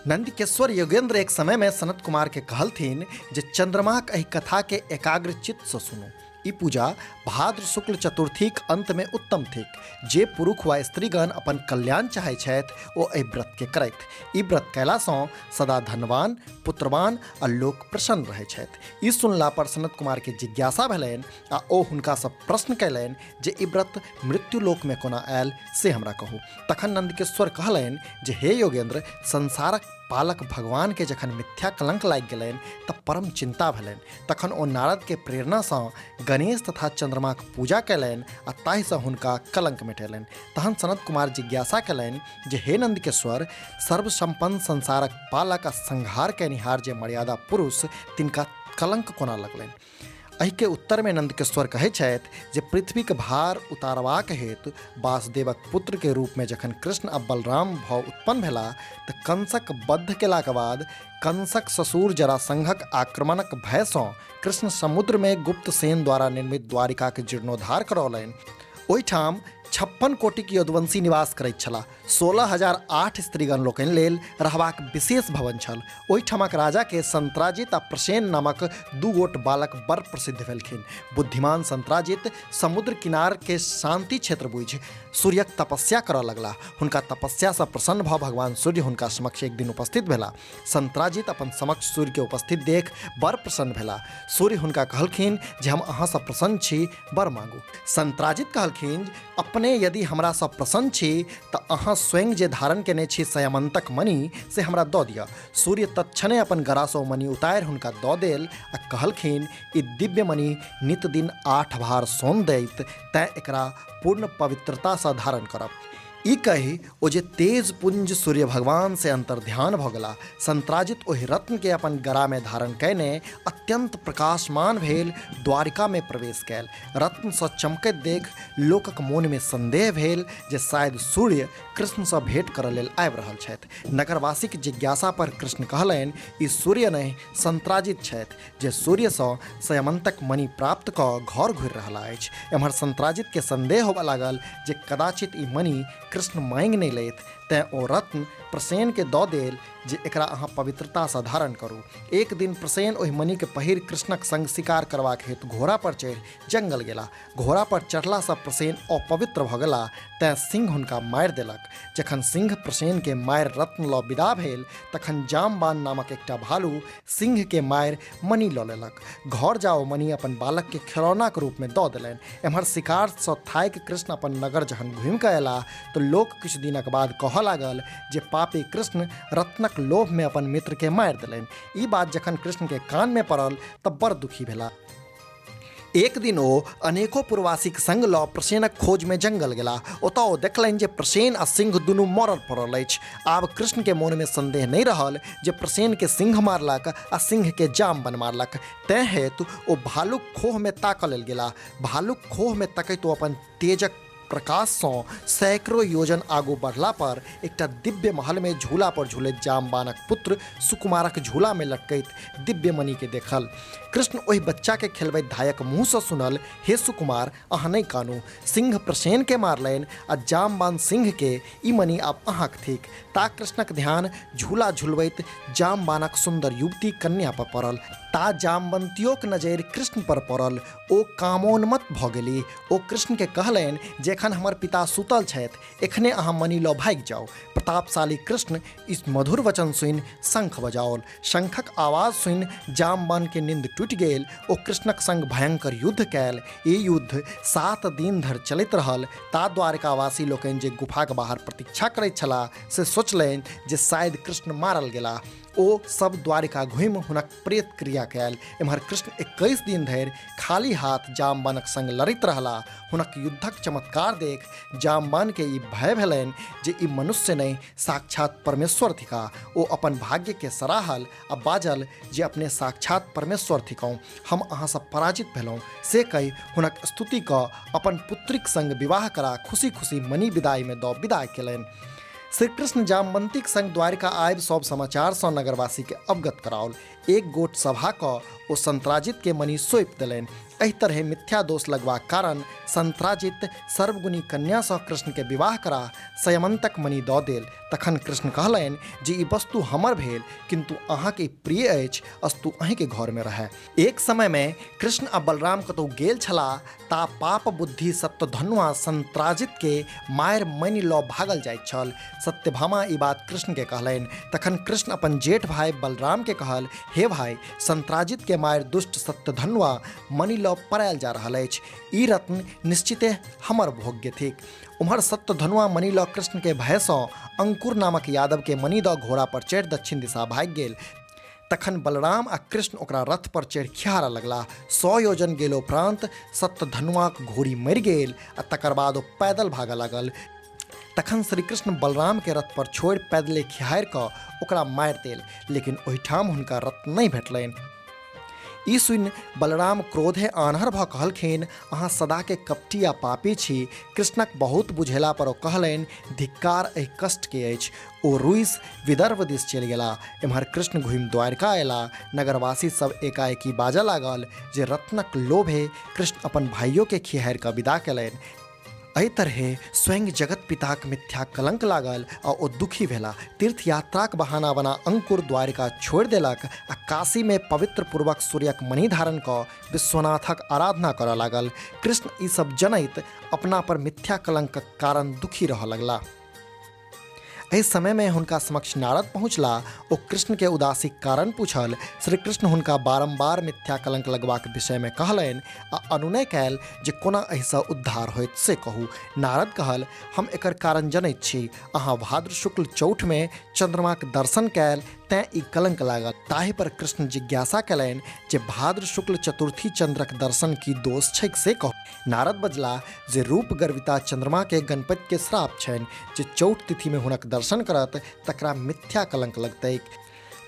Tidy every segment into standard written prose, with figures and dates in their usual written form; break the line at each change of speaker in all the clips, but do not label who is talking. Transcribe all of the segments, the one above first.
नंदकेश्वर योगेंद्र एक समयमे सनत कुमारके कहलथिन जे चंद्रमाक एहि कथाके एकाग्र चित्तसँ सुनू। ई पूजा भाद्र शुक्ल चतुर्थीक अन्तमे उत्तम थिक। जे पुरुष वा स्त्रीगण अपन कल्याण चाहै छथि ओ एहि व्रतके करथि। ई व्रत कयलासँ सदा धनवान, पुत्रवान आ लोक प्रसन्न रहै छथि। ई सुनला पर सनत कुमारके जिज्ञासा भेलनि आ ओ हुनकासँ प्रश्न कयलनि जे ई व्रत मृत्युलोकमे कोना आयल से हमरा कहू। तखन नंदकेश्वर कहलनि जे हे योगेंद्र, संसारक पालक भगवानके जखन मिथ्या कलंक लागि गेलनि तऽ परम चिंता भेलनि। तखन ओ नारदके प्रेरणासँ गणेश तथा चंद्रमाक पूजा कयलनि आ ताहिसँ हुनका कलंक मेटेलनि। तहन सनत कुमार जिज्ञासा कयलनि जे हे नंदकेश्वर, सर्वसंपन्न संसारक पालक आ संहार कयनिहार जे मर्यादा पुरुष तिनका कलंक कोना लगलनि? एहिके उत्तरमे नंदकेश्वर कहै छथि जे पृथ्वीक भार उतारबाक हेतु वासुदेवक पुत्रके रूपमे जखन कृष्ण आ बलराम भऽ उत्पन्न भेलाह तऽ कंसक वध केलाक बाद कंसक ससुर जरासंघक आक्रमणक भयसँ कृष्ण समुद्रमे गुप्त सेन द्वारा निर्मित द्वारिकाक जीर्णोद्धार करौलनि। ओहिठाम 56 कोटिक यदुवंशी निवास करैत छलाह। 16,008 स्त्रीगण लोकनि लेल रहबाक विशेष भवन छल। ओहिठामक राजाके संत्राजित आ प्रसेन नामक 2 गोट बालक बड़ प्रसिद्ध भेलखिन। बुद्धिमान संत्राजित समुद्र किनारके शांति क्षेत्र बुझि सूर्यक तपस्या करऽ लगलाह। हुनका तपस्यासँ प्रसन्न भऽ भगवान सूर्य हुनका समक्ष एक दिन उपस्थित भेलाह। संत्राजित अपन समक्ष सूर्यके उपस्थित देख बड़ प्रसन्न भेलाह। सूर्य हुनका कहलखिन जे हम अहाँसँ प्रसन्न छी, वर मांगू। संत्राजित कहलखिन, अपने यदि हमरासँ प्रसन्न छी तऽ अहाँ स्वयं जे धारण केने छी सयमन्तक मणि से हमरा दऽ दिअ। सूर्य तत्क्षणे अपन गरासँ ओ मणि उतारि हुनका दऽ देल आ कहलखिन, ई दिव्य मणि नित दिन 8 भार सोन दैत, तेँ एकरा पूर्ण पवित्रतासँ धारण करब। ई कहि ओ जे तेज पुंज सूर्य भगवान से अंतर्ध्यान भऽ गेला। संत्राजित ओहि रत्न के अपन गरा में धारण कयने अत्यंत प्रकाशमान भेल द्वारिका में प्रवेश कयल। रत्न सँ चमकैत देख लोकक मोन में संदेह भेल जे शायद सूर्य कृष्ण सँ भेंट करऽ लेल आबि रहल छथि। नगरवासीक जिज्ञासा पर कृष्ण कहलनि, ई सूर्य नहि संत्राजित छथि जे सूर्यसँ सयमन्तक मणि प्राप्त कऽ घर घुरि रहला अछि। एम्हर संत्राजितके संदेह होबऽ लागल जे कदाचित ई मणि कृष्ण मांगि नहि लैथ, तेँ ओ रत्न प्रसेनके दऽ देल जे एकरा अहाँ पवित्रतासँ धारण करू। एक दिन प्रसेन ओहि मणिके पहिर कृष्णक संग शिकार करबाक हेतु घोड़ा पर चढ़ि जंगल गेलाह। घोड़ा पर चढ़लासँ प्रसेन अपवित्र भऽ गेलाह, तेँ सिंह हुनका मारि देलक। जखन सिंह प्रसेनके मारि रत्न लऽ विदा भेल तखन जामबान नामक एकटा भालू सिंहके मारि मणि लऽ लेलक। घर जा ओ मणि अपन बालकके खेलौनाक रूपमे दऽ देलनि। एम्हर शिकारसँ थाकि कृष्ण अपन नगर जखन घुमि कऽ अयलाह तऽ लोक किछु दिनक बाद कहऽ लागल जे पापी कृष्ण रत्नक लोभमे अपन मित्रके मारि देलनि। ई बात जखन कृष्णके कानमे पड़ल तऽ बड़ दुखी भेलाह। एक दिन ओ अनेको पुरवासीक संग लऽ प्रसेनक खोजमे जंगल गेलाह। ओतऽ ओ देखलनि जे प्रसेन आ सिंह दुनू मरल पड़ल अछि। आब कृष्णके मोनमे संदेह नहि रहल जे प्रसेनके सिंह मारलक आ सिंहके जामवन मारलक। तेँ हेतु ओ भालुक खोहमे ताकऽ लेल गेलाह। भालुक खोहमे तकैत ओ अपन तेजक प्रकाशसँ सैकड़ो योजन आगू बढ़ला पर एकटा दिव्य महलमे झूला पर झूलैत जामबानक पुत्र सुकुमारक झूलामे लटकैत दिव्य मणिके देखल। कृष्ण ओहि बच्चाके खेलबैत धायक मुँहसँ सुनल, हे सुकुमार, अहाँ नहि कानू। सिंह प्रसेनके मारलनि आ जामबान सिंहके ई मणि आब अहाँक थिक। ता कृष्णक ध्यान झूला झुलबैत जामबानक सुन्दर युवती कन्या पर पड़ल। ता जामवंतियोक नजरि कृष्ण पर पड़ल। ओ कामोन्मत्त भऽ गेलीह। ओ कृष्णके कहलनि जे एखन हमर पिता सूतल छथि, एखने अहाँ मणि लऽ भागि जाउ। प्रतापशाली कृष्ण ई मधुर वचन सुनि शंख बजाओल। शंखक आवाज सुनि जामवानके निन्द टूटि गेल। ओ कृष्णक संग भयंकर युद्ध कयल। ई युद्ध 7 दिन धरि चलैत रहल। ता द्वारकावासी लोकनि जे गुफाक बाहर प्रतीक्षा करैत छलाह से सोचलनि जे शायद कृष्ण मारल गेलाह। ओ सब द्वारिका घुमि हुनक प्रेत क्रिया कयल। एम्हर कृष्ण 21 दिन धरि खाली हाथ जामवानक संग लड़ैत रहलाह। हुनक युद्धक चमत्कार देख जामवानके ई भय भेलनि जे ई मनुष्य नहि साक्षात परमेश्वर थिकाह। ओ अपन भाग्यके सराहल आ बाजल जे अपने साक्षात परमेश्वर थिकहुँ, हम अहाँसँ पराजित भेलहुँ। से कहि हुनक स्तुति कऽ अपन पुत्रीक संग विवाह करा खुशी-खुशी मणि विदाइमे दऽ विदा केलनि। श्रीकृष्ण जामवंतीक संग द्वारिका आबि सब समाचारसँ नगरवासीके अवगत कराओल। एक गोट सभा कऽ ओ संत्राजितके मणि सौंपि देलनि। एहि तरहे मिथ्या दोष लगबाक कारण संत्राजित सर्वगुणी कन्यासँ कृष्णके विवाह करा सयमन्तक मणि दऽ देल। तखन कृष्ण कहलनि जे ई वस्तु हमर भेल, किन्तु अहाँके प्रिय अछि, अस्तु अहीँके घरमे रहय। एक समयमे कृष्ण आ बलराम कतहु गेल छलाह ता पाप बुद्धि सत्यधनुआ संत्राजितके मारि मणि लऽ भागल जाइत छल। सत्यभामा ई बात कृष्णके कहलनि। तखन कृष्ण अपन जेठ भाय बलरामके कहल, हे भाय, संत्राजितके मारि दुष्ट सत्यधनुआ मणि लऽ पड़ायल जा रहल अछि। ई रत्न निश्चिते हमर भोग्य थिक। उम्हर सत्यधनुआ मणि लऽ कृष्णके भयसँ अंकुर नामक यादवके मणि दऽ घोड़ा पर चढ़ि दक्षिण दिशा भागि गेल। तखन बलराम आ कृष्ण ओकरा रथ पर चढ़ि खिहारऽ लगलाह। 100 योजन गेलोपरान्त सत्यधनुआक घोड़ी मरि गेल आ तकर बाद ओ पैदल भागऽ लागल। तखन श्रीकृष्ण बलरामके रथ पर छोड़ि पैदले खिहारि कऽ ओकरा मारि देल, लेकिन ओहिठाम हुनका रथ नहि भेटलनि। ई सुनि बलराम क्रोधे आन्हर भऽ कहलखिन, अहाँ सदाके कपटी आ पापी छी। कृष्णक बहुत बुझेला पर ओ कहलनि, धिक्कार एहि कष्टके अछि। ओ रुसि विदर्भ दिस चलि गेला। एम्हर कृष्ण घुमि द्वारिका अयला। नगरवासी सब एकाएकी बाजऽ लागल जे रत्नक लोभे कृष्ण अपन भाइयोके खिहारि कऽ विदा कयलनि। एहि तरहे स्वयं जगत पिताक मिथ्या कलंक लागल आ ओ दुखी भेला। तीर्थ यात्राक बहाना बना अंकुर द्वारिका छोड़ि देलक आ काशीमे पवित्र पूर्वक सूर्यक मणि धारण कऽ विश्वनाथक आराधना करऽ लागल। कृष्ण ई सब जनैत अपना पर मिथ्या कलंकक कारण दुखी रहऽ लगला। एहि समयमे हुनका समक्ष नारद पहुँचला। ओ कृष्णके उदासीक कारण पूछल। श्री कृष्ण हुनका बारम्बार मिथ्या कलंक लगबाक विषयमे कहलनि आ अनुनय कयल जे कोना एहिसँ उद्धार होयत से कहू। नारद कहल, हम एकर कारण जनैत छी। अहाँ भाद्र शुक्ल चौठमे चन्द्रमाक दर्शन कयल तेँ ई कलंक लागल। ताहि पर कृष्ण जिज्ञासा कयलनि जे भाद्र शुक्ल चतुर्थी चन्द्रक दर्शन की दोष छैक से कहू। नारद बजलाह जे रूप गर्विता चन्द्रमाके गणपतिके श्राप छनि जे चौठ तिथिमे हुनक दर्शन करत तकरा मिथ्या कलंक लगतैक।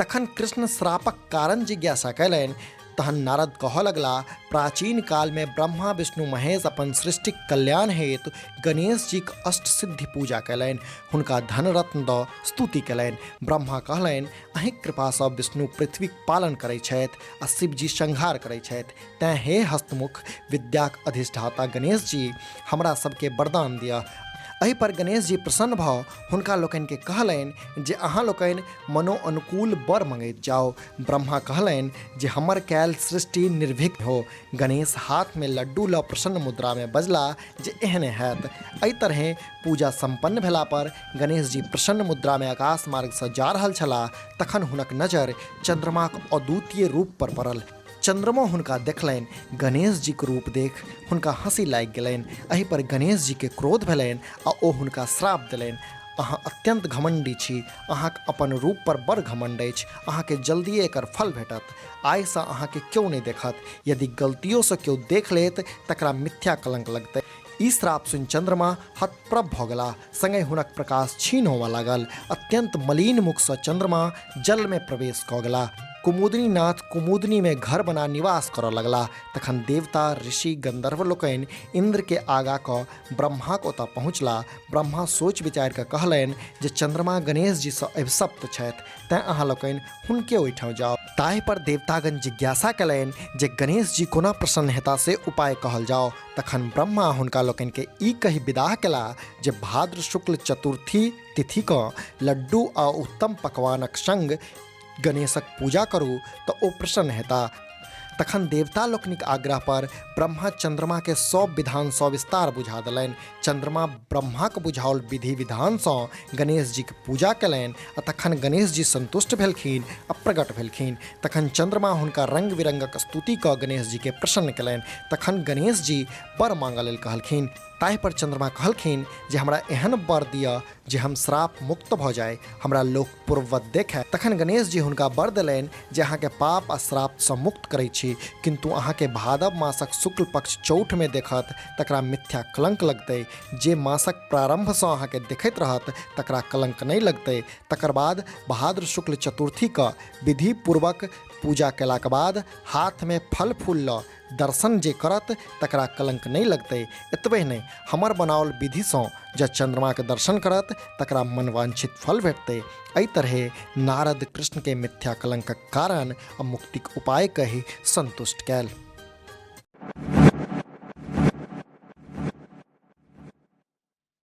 तखन कृष्ण श्रापक कारण जिज्ञासा कयलनि। तहन नारद कहऽ लगला, प्राचीन कालमे ब्रह्मा विष्णु महेश अपन सृष्टिक कल्याण हेतु गणेश जीक अष्ट सिद्धि पूजा कयलनि। हुनका धन रत्न दऽ स्तुति कयलनि। ब्रह्मा कहलनि, अहीँक कृपासँ विष्णु पृथ्वीक पालन करै छथि आ शिवजी संहार करै छथि, तेँ हे हस्तमुख विद्याक अधिष्ठाता गणेश जी, हमरा सबके वरदान दिअ। एहि पर गणेश जी प्रसन्न भऽ हुनका लोकनिके कहलनि जे अहाँ लोकनि मनो अनुकूल वर मंगैत जाउ। ब्रह्मा कहलनि जे हमर कयल सृष्टि निर्विघ्न हो। गणेश हाथमे लड्डू लऽ प्रसन्न मुद्रामे बजला जे एहने हैत। एहि तरहें पूजा सम्पन्न भेला पर गणेश जी प्रसन्न मुद्रामे आकाश मार्गसँ जा रहल छलाह, तखन हुनक नजरि चन्द्रमाक अद्वितीय रूप पर पड़ल। चन्द्रमो हुनका देखलनि। गणेश जीक रूप देख हुनका हँसी लागि गेलनि। एहि पर गणेश जीके क्रोध भेलनि आ ओ हुनका श्राप देलनि, अहाँ अत्यन्त घमण्डी छी। अहाँक अपन रूप पर बड़ घमण्ड अछि। अहाँके जल्दिए एकर फल भेटत। आइसँ अहाँके केओ नहि देखत। यदि गलतियोसँ केओ देख लेत तकरा मिथ्या कलंक लगतै। ई श्राप सुनि चन्द्रमा हतप्रभ भऽ गेलाह। संगहि हुनक प्रकाश क्षीण होमऽ लागल। अत्यन्त मलिन मुखसँ चन्द्रमा जलमे प्रवेश कऽ गेलाह। कुमुदिनी नाथ कुमुदिनीमे घर बना निवास करऽ लगलाह। तखन देवता, ऋषि, गन्धर्व लोकनि इन्द्रके आगा कऽ ब्रह्माक ओतऽ पहुँचलाह। ब्रह्मा सोचि विचारि कऽ कहलनि जे चन्द्रमा गणेश जीसँ अभिशप्त छथि, तेँ अहाँ लोकनि हुनके ओहिठाम जाउ। ताहि पर देवतागण जिज्ञासा कयलनि जे गणेश जी कोना प्रसन्न हेताह से उपाय कहल जाओ। तखन ब्रह्मा हुनका लोकनिके ई कहि विदाह कयलाह जे भाद्र शुक्ल चतुर्थी तिथिकँ लड्डू आ उत्तम पकवानक संग गणेशक पूजा करू तऽ ओ प्रसन्न हेताह। तखन देवता लोकनिक आग्रह पर ब्रह्मा चन्द्रमाके सब विधान सविस्तार बुझा देलनि। चन्द्रमा ब्रह्माक बुझाओल विधि विधानसँ गणेश जीक पूजा कयलनि आ तखन गणेश जी संतुष्ट भेलखिन आ प्रकट भेलखिन। तखन चन्द्रमा हुनका रंग बिरंगक स्तुति कऽ गणेश जीके प्रसन्न कयलनि। तखन गणेश जी वर मांगऽ लेल कहलखिन। ताहि पर चन्द्रमा कहलखिन जे हमरा एहन वर दिअ जे हम श्राप मुक्त भऽ जाय, हमरा लोक पूर्ववत देखय। तखन गणेश जी हुनका वर देलनि जे अहाँके पाप आ श्रापसँ मुक्त करै छी, किन्तु अहाँके भादव मासक शुक्ल पक्ष चौठमे देखत तकरा मिथ्या कलंक लगतै। जे मासक प्रारम्भसँ अहाँके देखैत रहत तकरा कलंक नहि लगतै। तकर बाद भाद्र शुक्ल चतुर्थीके विधिपूर्वक पूजा कयलाक बाद हाथमे फल फूल लऽ दर्शन जे करत तकरा कलंक नहि लगतै। एतबे नहि, हमर बनाओल विधिसँ जँ चन्द्रमाके दर्शन करत तकरा मनवांछित फल भेटतै। एहि तरहे नारद कृष्णके मिथ्या कलंकक कारण आ मुक्तिक उपाय कहि संतुष्ट कयल।